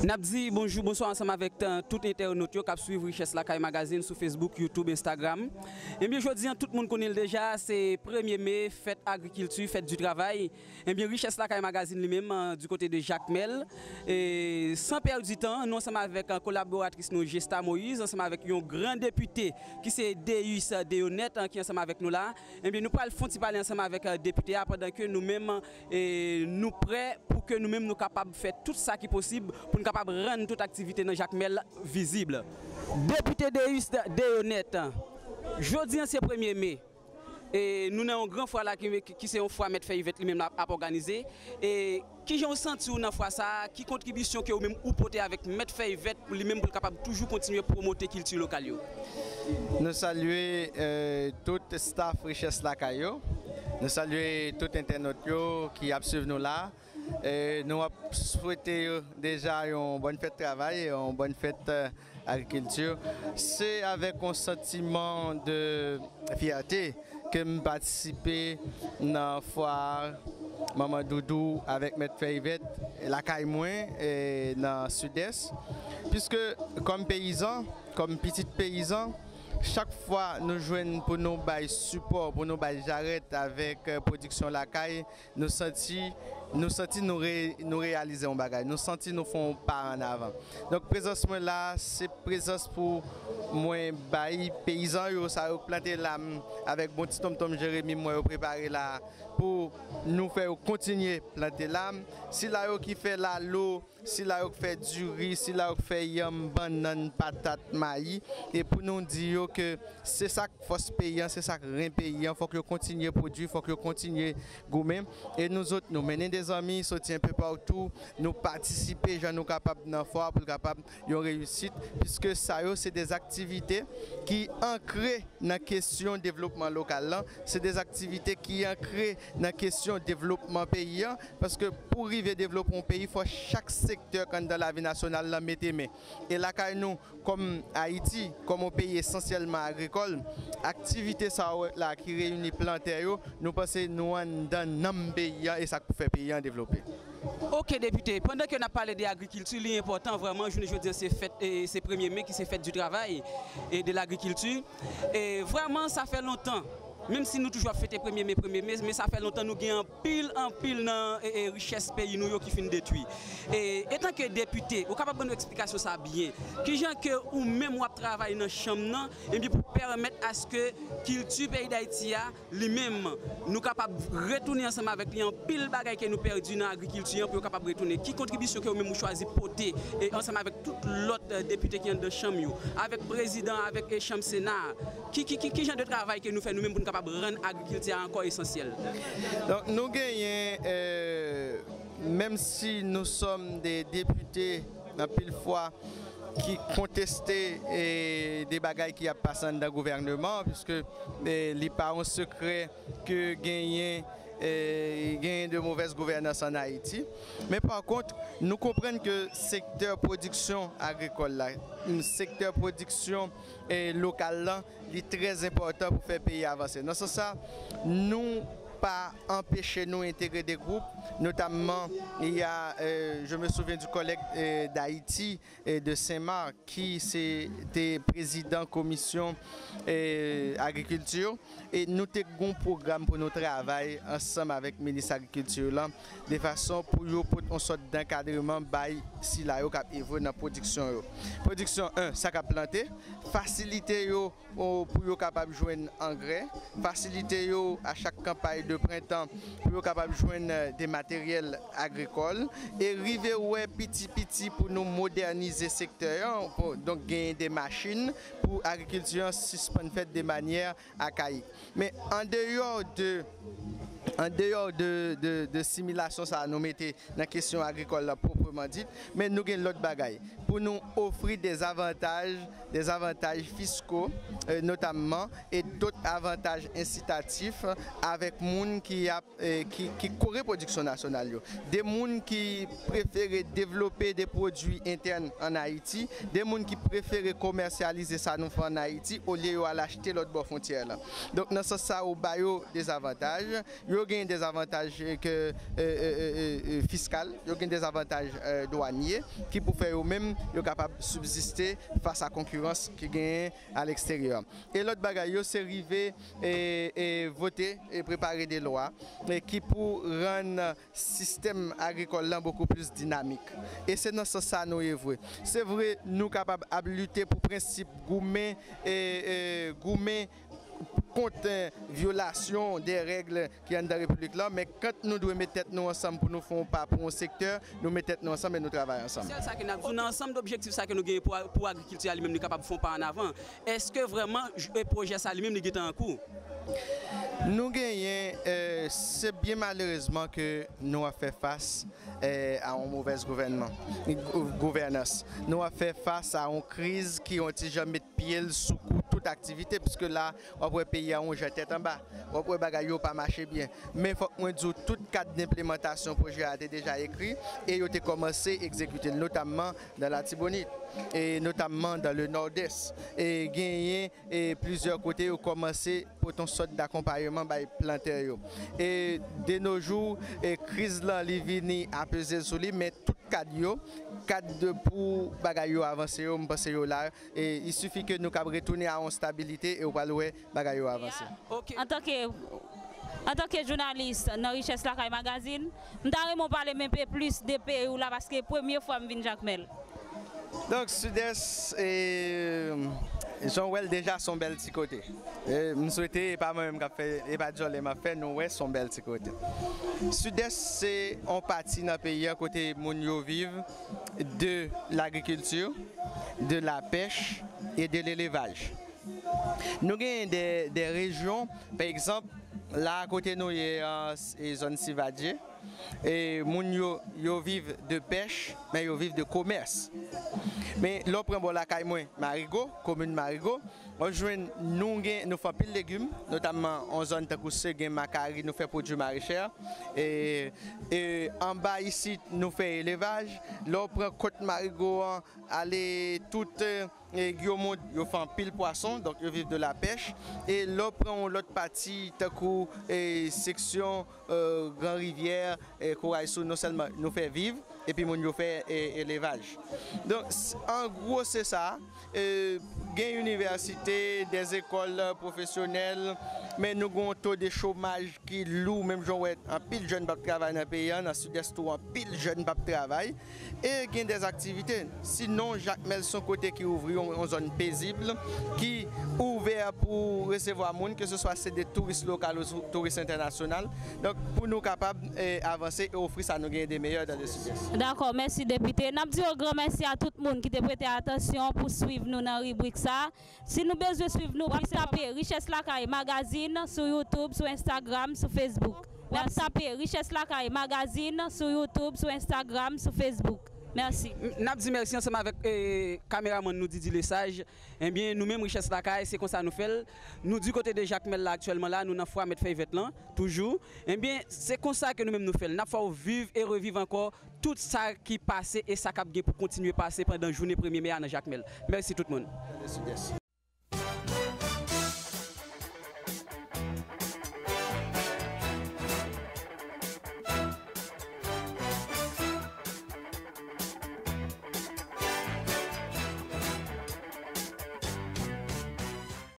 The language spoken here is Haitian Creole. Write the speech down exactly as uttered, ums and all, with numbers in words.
N ap di bonjou, bonswa ansanm avèk, euh, tout entènot yo k ap swiv Richès Lakay Magazine sou Facebook, YouTube, Instagram. Ebyen, jodi a, tout moun konnen l deja, se premye me, fèt agrikilti, fèt di travay. Ebyen, Richès Lakay Magazine li menm, euh, du kote de Jakmèl. E san pèdi tan, nou ansanm avèk, euh, kolaboratris nou, Gesta Moïse, ansanm avèk yon gran depite ki se Deus Deyonet, euh, ki ansanm avèk nou la. Ebyen, nou pral fè yon ti pale ansanm avèk, euh, depite a, pandan ke nou menm, e nou prè pou ke nou menm nou kapab fè tout sa ki posib pou n kapab rann tout aktivite nan Jakmèl vizib. Depite Deus Deyonet, jodi a se premye me. E nou nan yon gran fwa la ki, ki, ki se yon fwa Mèt Fèy Vèt li menm l ap, ap òganize. E kijan w santi w nan fwa sa a? Ki kontribisyon ke ou menm ou pote avèk Mèt Fèy Vèt pou li menm pou l kapab toujou kontinye pwomote kilti lokal yo? Nou salye, euh, tout staff Richès Lakay yo. Nou salye tout entènot yo ki ap swiv nou la. Euh, nou ap swete yo deja yon bòn fèt travay, yon bòn fèt, euh, agrikilti. Se avèk yon santiman de fyète ke m patisipe nan fwa Manman Doudou avèk Mèt Fèy Vèt lakay mwen, e nan Sidès. Piske kòm peyizan, kòm pitit peyizan, chak fwa nou jwenn pou nou bay sipò, pou nou bay jarèt avèk, eh, pwodiksyon lakay, nou santi, nou santi nou re-, nou reyalize yon bagay, nou santi nou fè yon pa ann avan. Donk, prezans mwen la, se prezans pou mwen bay peyizan yo, sa yo k plante lam, avèk bon ti tonmtonm Jeremi m wè yo prepare la, pou nou fè yo kontinye plante lam. Sila yo ki fè lalo, sila yo k fè diri, sila yo k fè yanm, bannann, patat, mayi, e pou nou di yo ke se sa k fòs peyi an, se sa k ren peyi an, fòk yo kontinye pwodui, fòk yo kontinye goumen. E nou zòt, nou mennen de zanmi, soti enpe patou, nou patisipe jan nou kapab nan fwa pou l kapab yon reyisit, piske sa yo se de aktivite ki ankre nan kesyon devlopman lokal lan, se de aktivite ki ankre nan kesyon devlopman peyi an, paske pou rive devlope yon peyi, fò chak sektè k anndan lavi nasyonal lan mete men. E lakay nou, kòm Ayiti, kòm yon peyi esansyèlman agrikòl, aktivite sa yo la ki reyini plantè yo, nou panse nou anndan nanm peyi an e sa k pou fè peyi an devlope. Ok, depite, pandan ke n ap pale de agrikilti, li enpòtan vrèman, jounen jodi a se fèt, e se premye me ki se fèt di travay e de lagrikilti. E vrèman, sa fè lontan, menm si nou toujou ap fete premye me, premye me, men sa fè lontan nou gen anpil, anpil nan, e, e, richès peyi nou yo ki fin detwi. E, etanke depite, ou kapab ban nou eksplikasyon sa byen. Kijan ke ou menm w ap travay nan chanm nan, ebyen pou pèmèt aske kilti peyi Dayiti a, li menm, nou kapab retounen ansanm avèk li, anpil bagay ke nou pèdi nan agrikilti an pou yo kapab retounen. Ki kontribisyon ke ou menm ou chwazi pote, e ansanm avèk tout lòt, eh, depite ki anndan chanm yo, avèk prezidan, avèk, eh, chanm sena a? Ki, ki, ki, ki jan de travay ke nou fè nou menm pou nou kapab rann agrikilti a ankò esansyèl? Donk, nou genyen, eh, menm si nous sommes des députés, anpil fwa, ki konteste, eh, de bagay ki ap pase anndan gouvèneman, piske, eh, li pa yon sekrè ke genyen, eh, genyen de movèz gouvènans ann Ayiti. Men pa kont, nou konprann ke sektè pwodiksyon agrikòl la, sektè pwodiksyon, eh, lokal lan, li trè enpòtan pou fè peyi a avanse. Nan sans sa, nou pa anpeche nou entegre de gwoup, notamman, il y a, euh, je me souviens du collègue, euh, d'Haïti et de Saint-Marc, ki se te prezidan komisyon, eh, agrikilti, e nou te gon pwogram pou nou travay ansanm avèk minis agrikilti lan, de fason pou yo pote yon sòt dankadreman bay sila yo k ap evwe nan pwodiksyon yo. Pwodiksyon, en, sa k ap plante, fasilite yo, o, pou yo kapab jwenn angrè, fasilite yo a chak kanpay de prentan pou yo kapab jwenn, eh, de materyèl agrikòl, e rive wè piti piti pou nou modènize sektè an, pou, donk, genyen de machin pou agrikilti an sispann fèt de manyè akayik. Men an deyò de, an deyò de, de, de similasyon sa a nou mete nan kesyon agrikòl la pwopreman dit, men nou gen lòt bagay. Pou nou ofri de zavantaj, de zavantaj fisko, eh, notamman, e dòt avantaj ensitatif avèk moun ki ap, eh, ki, ki kore pwodiksyon nasyonal yo. De moun ki prefere devlope de pwodui entèn ann Ayiti, de moun ki prefere komèsyalize sa nou fè ann Ayiti olye yo al achte lòt bò fwontyè lan. Donk, nan sans sa, ou ba yo de zavantaj, Yo gen dezavantaj, eh, ke, eh, eh, eh, eh, eh, fiskal, yo gen dezavantaj, eh, dwanye, ki pou fè yo menm, yo kapab sibziste fas a konkirans ki genyen a leksteryè. E lòt bagay yo, se rive, eh, eh, vote e prepare de lwa, eh, ki pou rann sistèm agrikòl lan bokou plis dinamik. E se nan sans sa nou ye vre. Se vre, nou kapab ap lite pou prensip goumen, eh, eh, goumen kont, eh, vyolasyon de règ ki anndan repiblik lan, men kan nou dwe met tèt nou ansanm pou nou fè yon pa pou yon sektè, nou met tèt nou ansanm e nou travay ansanm. Sèl sa ke n ap di w, nan ansanm d objektif sa ke nou genyen pou, pou agrikilti a li menm, li kapab fè yon pa an avan, èske vrèman j-, e pwojè sa li menm li gentan an kou? Nou genyen, eh, se byen malerezman ke nou ap fè fas, eh, a yon movèz gouvènman, gou-, gouvènans. Nou ap fè fas a yon kriz ki yon ti jan met pye l sou kou tout aktivite, piske la, w ap wè peyi a yon jan tèt anba. W ap wè bagay yo pa mache byen. Men fòk mwen di w, tout kad denplemantasyon pwojè a te deja ekri e yo te kòmanse egzekite l, notamman nan Latibonit, e notamman dans le Nord-Est. E genyen, e plizyè kote yo kòmanse pote yon sòt dakonpayeman bay plantè yo. E de nos jours, e kriz lan li vini apeze l sou li, men tout kad yo, kad de pou bagay yo avanse yo, m panse yo la. E il suffit ke nou kab retounen a yon stabilite e w pral wè bagay yo avanse. Ok. Antanke, antanke jounalis nan Richès Lakay Magazine, m ta renmen w pale m enpe plis de peyi w la, paske premye fwa m vin Jakmèl. Donk, Sidès, e, jan w wè l deja, se yon bèl ti kote. E, m swete, e pa mwen menm k ap fè, e pa djòlè m ap fè, nou wè, se yon bèl ti kote. Sidès, se yon pati nan peyi a kote moun yo viv de lagrikilti, de la pêche et de l'élevage. Nou genyen de, de rejyon, pa egzanp, la kote nou ye an, e zòn Sivadye, e moun yo, yo viv de pèch, men yo viv de komès. Men lè w pran bò lakay mwen, Marigo, komin Marigo, w ap jwenn nou gen, nou fè anpil legim, notamman yon zòn tankou Segen, Makari, nou fè pwodui marechè. E, e anba isit, nou fè elevaj. Lè w pran kot Marigo an, ale tout, e, Guillaume, yo fè anpil pwason, donk yo viv de la pêche. E lè w pran yon lòt pati, tankou, e, seksyon, e, Gran Rivyè, e, Koray Sou, non sèlman nou fè viv, epi moun yo fè, e, elevaj. Donk, s-, an gwo, se sa. E, gen inivèsite, dè zekòl pwofesyonèl, men nou gen yon to de chomaj ki lou, menm jan w wè anpil jèn p ap travay nan peyi a, nan Sidès tou anpil jèn p ap travay. E gen dè aktivite. Sinon, Jakmèl se yon kote ki ouvri, yon, yon zòn pezib, ki ouvè pou resevwa moun, ke se swa se de touris lokal ou sou-, touris entènasyonal. Donk, pou nou kapab, e, avanse e ofri sa nou genyen de meyè dans le Sud-Est. Dakò, mèsi depite. N ap di yon gran mèsi a tout moun ki te prete atansyon pou swiv nou nan ribrik sa. Si nou bezwen swiv nou, w ap tape Richès Lakay Magazine sou YouTube, sou Instagram, sou Facebook. W ap tape Richès Lakay Magazine sou YouTube, sou Instagram, sou Facebook. Mèsi. N ap di mèsi ansanm avèk, e, kameramann nou Didi Lesage. Ebyen, nou menm Richès Lakay, se konsa nou fè l. Nou di kote de Jakmèl la aktyèlman la, nou nan fwa mèt fèy vèt lan, toujou. Ebyen, se konsa ke nou menm nou fè l. N ap fè w viv e reviv ankò tout sa ki pase e sa k ap gen pou kontinye pase pandan jounen premye me a nan Jakmèl. Mèsi tout moun.